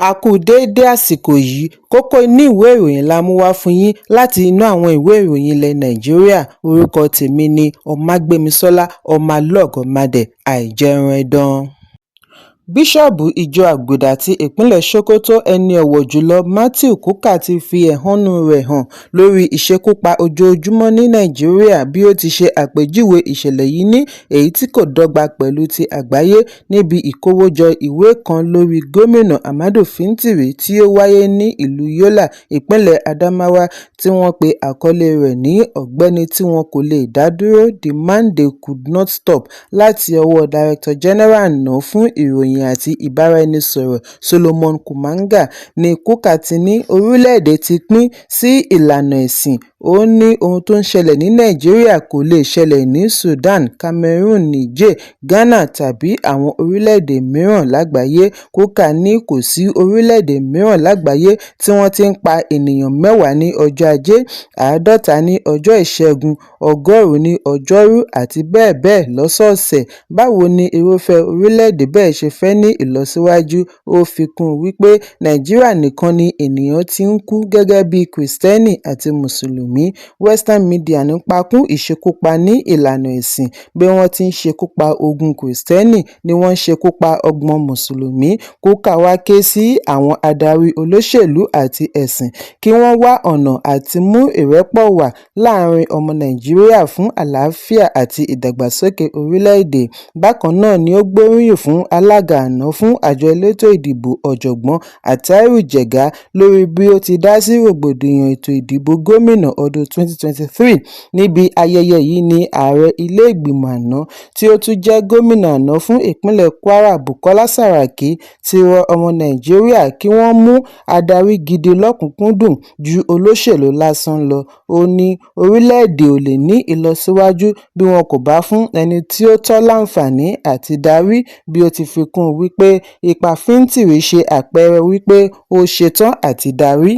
A kú déédé àsìkò yìí. Kókó inú ìwé ìròyìn la mú wá fún yín láti inú àwọn ìwé ìròyìn ilẹ̀ Nàìjíríà. Orúkọ tèmi ni Ọmágbémisọ́lá Ọmọlọ́gọ̀mádẹ Àìjẹunẹdàn. Bíṣọ́ọ̀bù Ìjọ Àgùdà ti ìpínlẹ̀ Sokoto, Ẹni-ọ̀wọ̀ jùlọ Matthew Kukah, ti fi ẹ̀hónú rẹ̀ hàn lórí ìṣekúpa ojoojúmọ́ ní Nàìjíríà bí ó ti ṣe àpèjúwe ìṣẹ̀lẹ̀ yìí ní èyí tí kò dọ́gba pẹ̀lú ti àgbáyé. Níbi ìkówójọ ìwé kan lórí Gómìnà Ahmadu Fintiri tí ó wáyé ní ìlú Yola, ìpínlẹ̀ Adamawa, tí wọ́n pe àkọlé rẹ̀ ní "Ọ̀gbẹ́ni tí wọn kò lè dá dúró", The Man They Could Not Stop, láti ọwọ́ Director General àná fún Ìròyìn àti Ìbáraẹnisọ̀rọ̀ Solomon Kumanga, ní Kukah ti ní orílẹ̀-èdè ti pín sí ìlànà ẹ̀sìn. Ó ní ohun tó ń ṣẹlẹ̀ ní Nàìjíríà kò lè ṣẹlẹ̀ ní Sudan, Cameroon, Niger, Ghana tàbí àwọn orílẹ̀-èdè mìíràn lágbàáyé. Kukah ní kò sí orílẹ̀-èdè mìíràn lágbàáyé tí wọ́n ti ń pa ènìyàn 10 ní ọjọ́ Ajé, 50 ní ọjọ́ Ìṣẹ́gun, 100 ní Ọjọ́rú àti bẹ́ẹ̀ bẹ́ẹ̀ lọ́sọ̀ọ̀sẹ̀. Báwo ni irúfẹ́ orílẹ̀-èdè bẹ́ẹ̀ ṣe fẹ́ ní ìlọsíwájú? Ó fi kún un wípé Nàìjíríà nìkan ni ènìyàn ti ń kú gẹ́gẹ́ bí Kìrìsìtẹ́nì àti Mùsùlùmí. Western media ń pakún ìṣekúpa ní ìlànà ẹ̀sìn. Bí wọ́n ti ń ṣekú pa 20 Kìrìsìtẹ́nì ni wọ́n ń ṣekú pa 30 Mùsùlùmí. Kukah wá ké sí àwọn adarí olóṣèlú àti ẹ̀sìn kí wọ́n wá ọ̀nà àti mú ìrẹ́pọ̀ wà láàárín ọmọ Nàìjíríà fún àlàáfíà àti ìdàgbàsókè orílẹ̀-èdè. Bákan náà ni ó gbóríyìn fún alága àná fún àjọ elétò ìdìbò, Ọ̀jọ̀gbọ́n Attahiru Jega, lórí bí ó ti dá sí rògbòdìyàn ètò ìdìbò gómìnà ọdún 2023. Níbi ayẹyẹ yìí ní ààrẹ ilé-ìgbìmọ̀ àná tí ó tún jẹ́ gómìnà àná fún ìpínlẹ̀ Kwara, Bukola Saraki, ti rọ ọmọ Nàìjíríà kí wọ́n mú adarí gidi lọ́kùn-ún-kúndùn ju olóṣèlú lásán lọ. Ó ní orílẹ̀-èdè ò lè ní ìlọsíwájú bí wọn kò bá fún ẹni tí ó tọ́ láǹfààní àti darí, bí ó ti fi kún un wípé ipa Fintiri ṣe àpẹẹrẹ wípé ó ṣetán àti darí.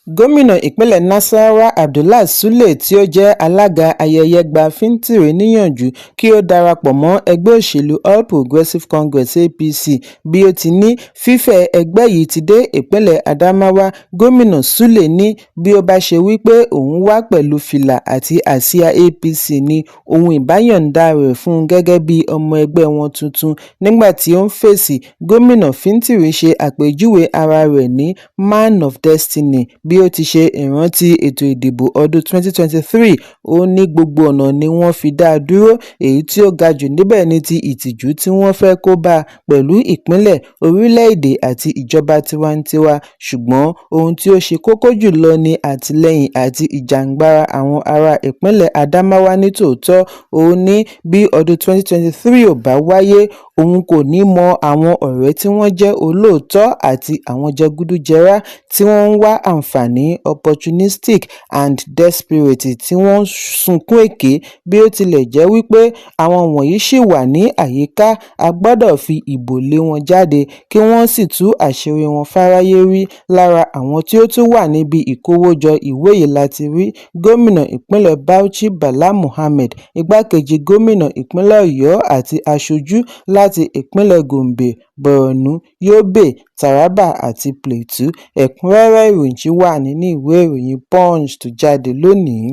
Gómìnà ìpínlẹ̀ Nasarawa, Abdullahi Sule, tí ó jẹ́ alága ayẹyẹ, gba Fintiri níyànjú kí ó darapọ̀ mọ́ ẹgbẹ́ òṣèlú All Progressives Congress (APC) bí ó ti ní fífẹ̀ ẹgbẹ́ yìí ti dé ìpínlẹ̀ Adamawa. Gómìnà Sule ní bí ó bá ṣe wípé òun wá pẹ̀lú fìlà àti àsíá APC ni òun ìbá yọ̀ǹda rẹ̀ fún un gẹ́gẹ́ bí ọmọ ẹgbẹ́ wọn tuntun. Nígbà tí ó ń fèsì, Gómìnà Fintiri ṣe àpèjúwe ara rẹ̀ ní "man of destiny" bí ó ti ṣe ìrántí ètò ìdìbò ọdún 2023. Ó ní gbogbo ọ̀nà ni wọ́n fi dá a dúró, èyí tí ó ga jù níbẹ̀ ní ti ìtìjú tí wọ́n fẹ́ kó bá a pẹ̀lú ìpínlẹ̀, orílẹ̀-èdè àti ìjọba tiwantiwa, ṣùgbọ́n ohun tí ó ṣe kókó jù lọ ni àtìlẹ́yìn àti ìjìjàgbara àwọn ará ìpínlẹ̀ Adamawa ní tòótọ́. Ó ní bí ọdún 2023 ò bá wáyé, òun kò ní mọ àwọn ọ̀rẹ́ tí wọ́n jẹ́ olóòótọ́ àti àwọn jẹgúdújẹrá tí wọ́n ń wá àǹfààní, opportunistic and desperate, tí wọ́n ń sunkún èké. Bí ó tilẹ̀ jẹ́ wípé àwọn wọ̀nyí ṣì wà ní àyíká, a gbọ́dọ̀ fi ìbò lé wọn jáde kí wọ́n sì tú àṣírí wọn fáráyé rí. Lára àwọn tí ó tún wà níbi ìkówójọ ìwé yìí la ti rí gómìnà ìpínlẹ̀ Bauchi, Bala Mohammed, igbákejì gómìnà ìpínlẹ̀ Ọ̀yọ́ àti aṣojú láti ìpínlẹ̀ Gombe, Borno, Yobe, Taraba àti Plateau. Ẹ̀kúnrẹ́rẹ́ ìròyìn ṣì wà nínú ìwé ìròyìn Punch tó jáde lónìí.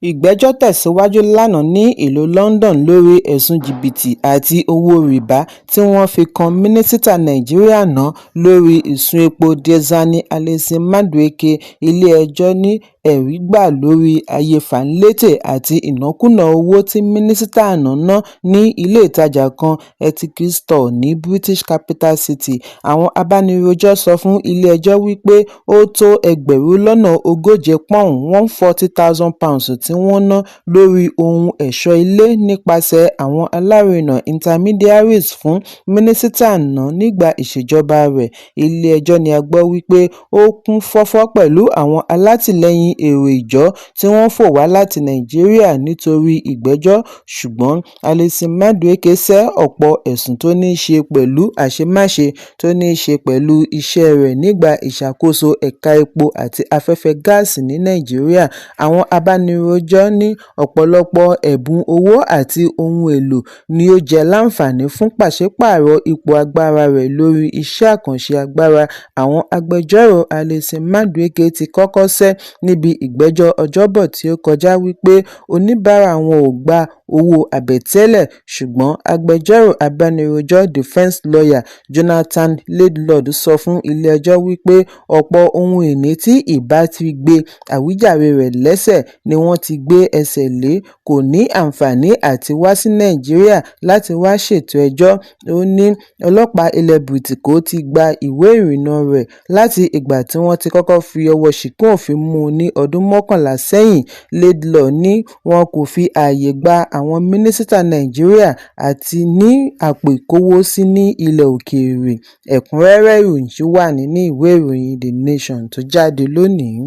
Ìgbẹ́jọ́ tẹ̀síwájú lánàá ní ìlú London lórí ẹ̀sùn jìbìtì àti owó rìbá tí wọ́n fi kan mínísítà Nàìjíríà àná lórí ìsun epo Diezani Alison-Madueke. Ilé-ẹjọ́ ní ẹ̀rí gbà lórí ayéfálétè àti ìnákúnàá owó tí mínísítà àná ná ní ilé ìtajà kan, Ethical Store ní British capital city. Àwọn abánirojọ́ sọ fún ilé-ẹjọ́ wípé ó tó ẹgbẹ̀rún lọ́nà ogóje pọ́ùn £140,000 tí wọ́n ná lórí ohun ẹ̀ṣọ́ ilé nípasẹ̀ àwọn alárinà intermediaries fún mínísítà àná nígbà ìṣèjọba rẹ̀. Ilé-ẹjọ́ ní a gbọ́ wípé ó kún fọ́fọ́ pẹ̀lú àwọn alátìlẹyìn. èrò Ijaw tí wọ́n fò wá láti Nàìjíríà nítorí ìgbẹ́jọ́, ṣùgbọ́n Alison-Madueke sẹ́ ọ̀pọ̀ ẹ̀sùn tó nííṣe pẹ̀lú àṣemáṣe tó nííṣe pẹ̀lú iṣẹ́ rẹ̀ nígbà ìṣàkóso ẹ̀ka epo àti afẹ́fẹ́ gáàsì ní Nàìjíríà. Àwọn abánirojọ́ ní ọ̀pọ̀lọpọ̀ ẹ̀bùn owó àti ohun èlò ni ó jẹ́ láǹfààní fún pàṣípààrọ̀ ipò agbára rẹ̀ lórí iṣẹ́ àkànṣe agbára. Àwọn agbẹjọ́rò Alison-Madueke ti kọ́kọ́ sẹ́ níbi ìgbẹ́jọ́ Ọjọ́bọ̀ tí ó kọjá wípé oníbàárà wọn ò gba owó àbẹ̀tẹ́lẹ̀, ṣùgbọ́n agbẹjọ́rò abánirojọ́ defense lawyer Jonathan Laidlaw sọ fún ilé ẹjọ́ wípé ọ̀pọ̀ ohun ìní tí ìbá fi gbe àwíjàre rẹ̀ lẹ́sẹ̀ ni wọ́n ti gbé ẹsẹ̀ lé, kò ní àǹfààní àti wá sí Nàìjíríà láti wá ṣètò ẹjọ́. Ó ní ọlọ́pàá ilẹ̀ Bìrìtìkó ti gba ìwé ìrìnnà rẹ̀ láti ìgbà tí wọ́n ti kọ́kọ́ fi ọwọ́ ṣìkún òfin mú un ní ọdún 11 sẹ́yìn. Laidlaw ní wọn kò fi ààyè gba àwọn mínísítà Nàìjíríà àti ní àpò ìkówósí ní ilẹ̀ òkèèrè. Ẹ̀kúnrẹ́rẹ́ ìròyìn yìí wà nínú ìwé ìròyìn The Nation tó jáde lónìí.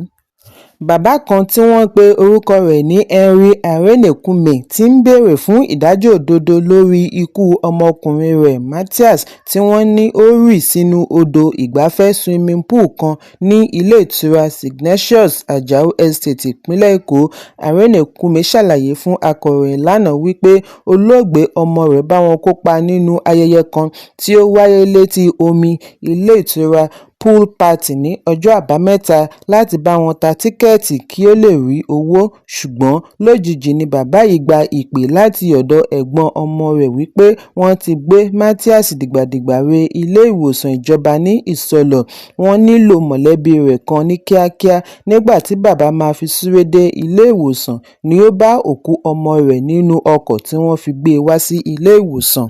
Bàbá kan tí wọ́n pe orúkọ rẹ̀ ní Henry Arenekume ti ń béèrè fún ìdájọ́ òdodo lórí ikú ọmọkùnrin rẹ̀ Matthias tí wọ́n ní ó rì sínú odò ìgbafẹ́ swimming pool kan ní ilé-ìtura Ignatius Ajao Estate, ìpínlẹ̀ Èkó. Arenekume ṣàlàyé fún akọ̀ròyìn lánàá wípé olóògbé ọmọ rẹ̀ bá wọn kópa nínú ayẹyẹ kan tí ó wáyé létí omi ilé-ìtura pool party ní ọjọ́ Àbámẹ́ta láti bá wọn ta tíkẹ́ẹ̀tì kí ó lè rí owó, ṣùgbọ́n lójijì ni bàbá yìí gba ìpè láti ọ̀dọ̀ ẹ̀gbọ́n ọmọ rẹ̀ wípé wọ́n ti gbé Matthias dìgbàdìgbà re ilé-ìwòsàn ìjọba ní Ìsọlọ̀, wọ́n nílò mọ̀lẹ́bí rẹ̀ kan ní kíákíá. Nígbà tí bàbá máa fi súré dé ilé-ìwòsàn ni ó bá òkú ọmọ rẹ̀ nínú ọkọ̀ tí wọ́n fi gbé e wá sí ilé-ìwòsàn.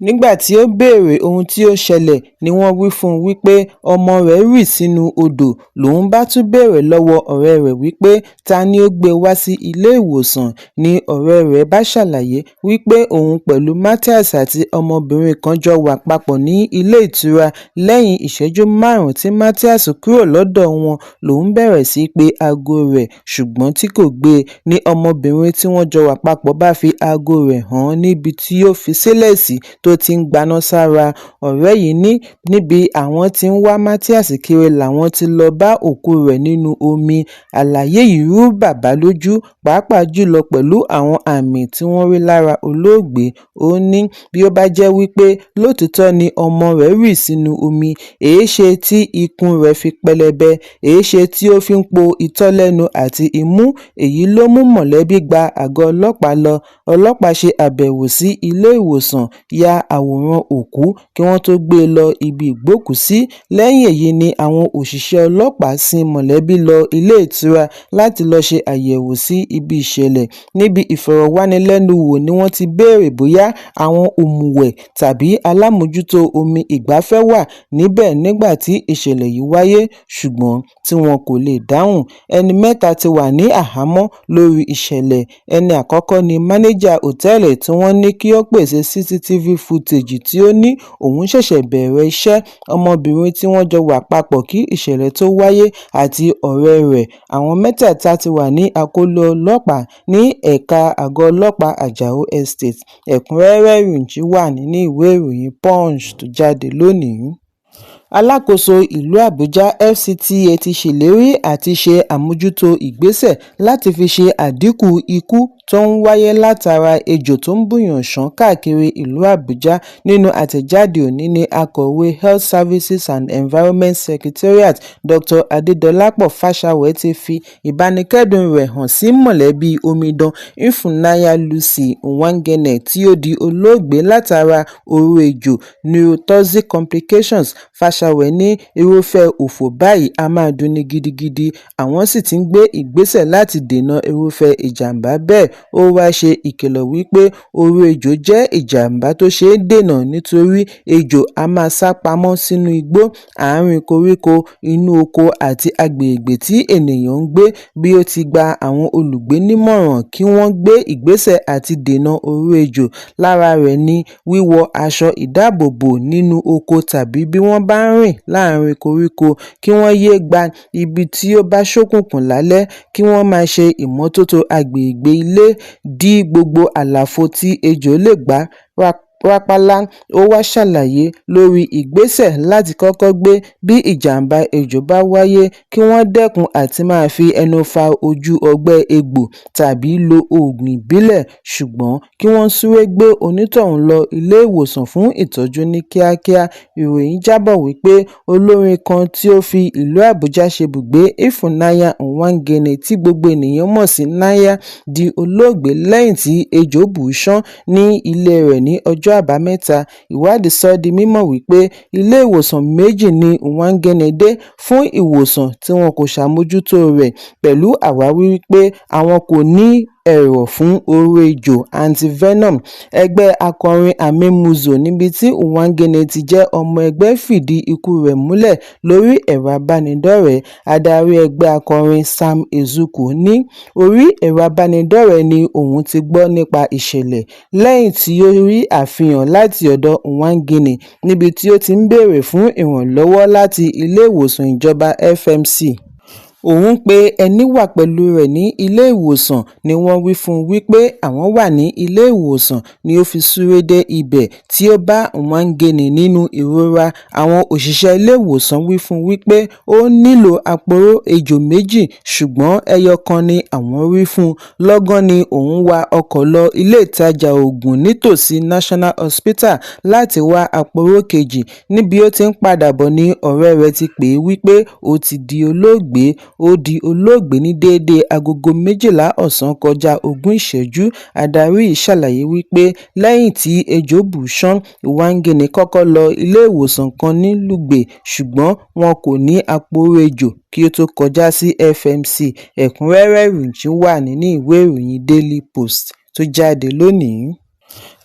Nígbà tí ó béèrè ohun tí ó ṣẹlẹ̀ ni wọ́n wí fún un wípé ọmọ rẹ̀ rì sínú odò, lòun bá tún béèrè lọ́wọ́ ọ̀rẹ́ rẹ̀ wípé ta ni ó gbé e wá sí ilé-ìwòsàn, ni ọ̀rẹ́ rẹ̀ bá ṣàlàyé wípé òun pẹ̀lú Matthias àti ọmọbìnrin kan jọ wà papọ̀ ní ilé-ìtura. Lẹ́yìn ìṣẹ́jú márùn-ún tí Matthias kúrò lọ́dọ̀ wọn lòun bẹ̀rẹ̀ sí í pe aago rẹ̀ ṣùgbọ́n tí kò gbé e, ní ọmọbìnrin tí wọ́n jọ wà papọ̀ bá fi aago rẹ̀ hàn án níbi tí ó fi sílẹ̀ sí tó ti ń gbaná sára. Ọ̀rẹ́ yìí ní níbi àwọn tí ń wá Matthias kiri làwọn ti lọ́ọ́ bá òkú rẹ̀ nínú omi. Àlàyé yìí rú bàbá lójú, pàápàá jùlọ pẹ̀lú àwọn àmì tí wọ́n rí lára olóògbé. Ó ní bí ó bá jẹ́ wípé lótìítọ́ ni ọmọ rẹ̀ rì sínú omi, èéṣe tí ikùn rẹ̀ fi pẹlẹbẹ, èéṣe tí ó fi ń po itọ́ lẹ́nu àti imú? Èyí ló mú mọ̀lẹ́bí gba àgọ́ ọlọ́pàá lọ. Ọlọ́pàá ṣe àbẹ̀wò sí ilé-ìwòsàn, ya àwòrán òkú kí wọ́n tóó gbé e lọ ibi ìgbókùú-sí. Lẹ́yìn èyí ni àwọn òṣìṣẹ́ ọlọ́pàá sin mọ̀lẹ́bí lọ ilé-ìtura láti lọ́ọ́ ṣe àyẹ̀wò sí ibi ìṣẹ̀lẹ̀. Níbi ìfọ̀rọ̀wánilẹ́nuwò ni wọ́n ti béèrè bóyá àwọn òmùwẹ̀ tàbí alámòójútó omi ìgbafẹ́ wà níbẹ̀ nígbà tí ìṣẹ̀lẹ̀ yìí wáyé, ṣùgbọ́n tí wọn kò lè dáhùn. Ẹni mẹ́ta ti wà ní àhámọ́ lórí ìṣẹ̀lẹ̀. Ẹni àkọ́kọ́ ní máníjà òtẹ́ẹ̀lì tí wọ́n ní kí ó pèsè CCTV fútẹ́ẹ̀jì tí ó ní òun ṣẹ̀ṣẹ̀ bẹ̀rẹ̀ iṣẹ́, ọmọbìnrin tí wọ́n jọ wà papọ̀ kí ìṣẹ̀lẹ̀ tóó wáyé àti ọ̀rẹ́ rẹ̀. Àwọn mẹ́tẹ̀ẹ̀ta ti wà ní akóló ọlọ́pàá ní ẹ̀ka àgọ́ ọlọ́pàá Ajao Estate. Ẹ̀kúnrẹ́rẹ́ ìròyìn yìí wà nínú ìwé ìròyìn Punch tó jáde lónìí. Alákòóso ìlú Àbújá FCTA ti ṣèlérí àti ṣe àmójútó ìgbésẹ̀ láti fi ṣe àdínkù ikú tó ń wáyé látara ejò tó ń búùyàn ṣàn káàkiri ìlú Àbújá. Nínú àtẹ̀jáde òní ní Akọ̀wé Health Services and Environment Secretariat, Dr. Adédọlápọ̀ Fáṣàwẹ̀ ti fi ìbánikẹ́dùn rẹ̀ hàn sí mọ̀lẹ́bí omidan Ifunanya Lucy Nwangene tí ó di olóògbé látara oró ejò neurotoxic complications. Fáṣàwẹ̀ ní irúfẹ́ òfò báyìí á máa dunni gidigidi, àwọn sì ti ń gbé ìgbésẹ̀ láti dènà irúfẹ́ ìjàm̀bá bẹ́ẹ̀. Ó wáá ṣe ìkìlọ̀ wípé oró ejò jẹ́ ìjàm̀bá tó ṣeé dènà nítorí ejò á máa sá pamọ́ sínú igbó, àárín koríko, inú oko àti agbègbè tí ènìyàn ń gbé. Bí ó ti gba àwọn olùgbé nímọ̀ràn kí wọ́n gbé ìgbésẹ̀ àti dènà oró ejò, lára rẹ̀ ní wíwọ aṣọ ìdáàbòbò nínú oko tàbí bí wọ́n bá ń rìn láàrín koríko, kí wọ́n yéé gba ibi tí ó bá ṣókùnkùn lálẹ́, kí wọ́n máa ṣe ìmọ́tótó agbègbè ilé, dí gbogbo àlàfo tí ejò lè gbà rápálá. Ó wáá ṣàlàyé lórí ìgbésẹ̀ láti kọ́kọ́ gbé bí ìjàm̀bá ejò bá wáyé, kí wọ́n dẹ́kun àti máa fi ẹnu fa ojú ọgbẹ́ egbò tàbí lo oògùn ìbílẹ̀, ṣùgbọ́n kí wọ́n súré gbé onítọ̀hún lọ ilé-ìwòsàn fún ìtọ́jú ní kíákíá. Ìròyìn jábọ̀ wípé olórin kan tí ó fi ìlú Àbújá ṣebùgbé, Ifunanya Nwangene, tí gbogbo ènìyàn mọ̀ sí Nanyah, di olóògbé lẹ́yìn tí ejò bù ú ṣán ní ilé rẹ̀ ní ọjọ́ Àbámẹ́ta. Ìwádìí sọ ọ́ di mímọ̀ wípé ilé-ìwòsàn méjì ní Nwangene dé fún ìwòsàn tí wọn kò ṣàmójútó rẹ̀ pẹ̀lú àwáwí wípé àwọn kò ní ẹ̀rọ̀ fún oró ejò anti-venom. Ẹgbẹ́ akọrin Amen Muzo, níbi tí Nwangene ti jẹ́ ọmọ ẹgbẹ́, fìdí ikú rẹ̀ múlẹ̀ lórí ẹ̀rọ ìbánidọ́rẹ̀ẹ́. Adarí ẹgbẹ́ akọrin Sam Ezuku ní orí ẹ̀rọ ìbánidọ́rẹ̀ẹ́ ni òun ti gbọ́ nípa ìṣẹ̀lẹ̀, lẹ́yìn tí ó rí àfihàn láti ọ̀dọ̀ Nwangene níbi tí ó ti ń béèrè fún ìrànlọ́wọ́ láti ilé-ìwòsàn ìjọba FMC. Òun pé ẹní wà pẹ̀lú rẹ̀ ní ilé-ìwòsàn ni wọ́n wí fún un wípé àwọn wà ní ilé-ìwòsàn ni ó fi súré dé ibẹ̀ tí ó bá Nwangene nínú ìrora. Àwọn òṣìṣẹ́ ilé-ìwòsàn wí fún un wípé ó nílò aporó ejò méjì, ṣùgbọ́n ẹyọ kan ni àwọn rí fún un. Lọ́gán ni òun wa ọkọ̀ lọ ilé ìtajà oògùn nítòsí National Hospital láti wá aporó kejì. Níbi ó ti ń padà bọ̀ ní ọ̀rẹ́ rẹ̀ ti pè é wípé ó ti di olóògbé. Ó di olóògbé ní déédé agogo 12 ọ̀sán kọjá ogún ìṣẹ́jú. Adarí yìí ṣàlàyé wípé lẹ́yìn tí ejò bù ú ṣán, Nwangene kọ́kọ́ lọ ilé-ìwòsàn kan ní Lugbe, ṣùgbọ́n wọn kò ní aporó ejò kí ó tó kọjá sí FMC. Ẹ̀kúnrẹ́rẹ́ ìròyìn wà nínú ìwé ìròyìn Daily Post tó jáde lónìí.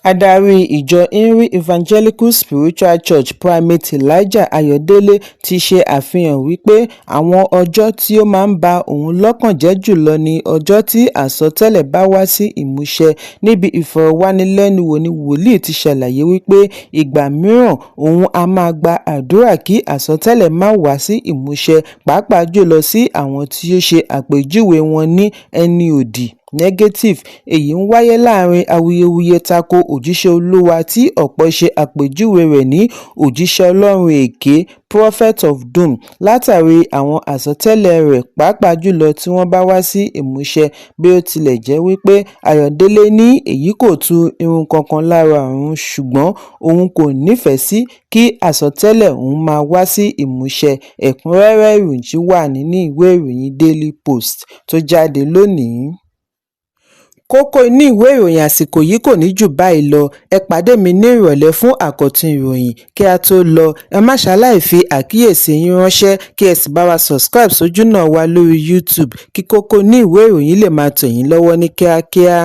Adarí ìjọ Inri Evangelical Spiritual Church, Primate Elijah Ayọ̀délé, ti ṣe àfihàn wípé àwọn ọjọ́ tí ó máa ń ba òun lọ́kàn jẹ́ jùlọ ní ọjọ́ tí àsọtẹ́lẹ̀ bá wá sí ìmúṣẹ. Níbi ìfọ̀rọ̀wánilẹ́nuwò ní wòlíì ti ṣàlàyé wípé ìgbà mìíràn òun á máa gba àdúrà kí àsọtẹ́lẹ̀ má wá sí ìmúṣẹ, pàápàá jùlọ sí àwọn tí ó ṣe àpèjúwe wọn ní ẹni òdì negative. Èyí ń wáyé láàrin awuyewuye tako òjíṣẹ́ Olúwa tí ọ̀pọ̀ ṣe àpèjúwe rẹ̀ ní òjíṣẹ́ Ọlọ́run èké, prophet of doom, látàrí àwọn àsọtẹ́lẹ̀ rẹ̀, pàápàá jùlọ tí wọ́n bá wá sí ìmúṣẹ. Bí ó tilẹ̀ jẹ́ wípé Ayọ̀délé ní èyí kò tu irun kankan lára òun, ṣùgbọ́n òun kò nífẹ̀ẹ́ sí kí àsọtẹ́lẹ̀ òun má wá sí ìmúṣẹ. Ẹ̀kúnrẹ́rẹ́ ìròyìn wà nínú ìwé ìròyìn Daily Post tó jáde lónìí. Kókó inú ìwé ìròyìn àsìkò yìí kò ní jù báyìí lọ. Ẹ pàdé mi ní ìrọ̀lẹ́ fún àkọ́tún ìròyìn. Kí a tó lọ, ẹ má ṣaláì fi àkíyèsí yín ránṣẹ́, kí ẹ sì bá wa subscribe sójúnà wa lórí YouTube kí kókó inú ìwé ìròyìn lè máa tẹ̀ yín lọ́wọ́ ní kíákíá.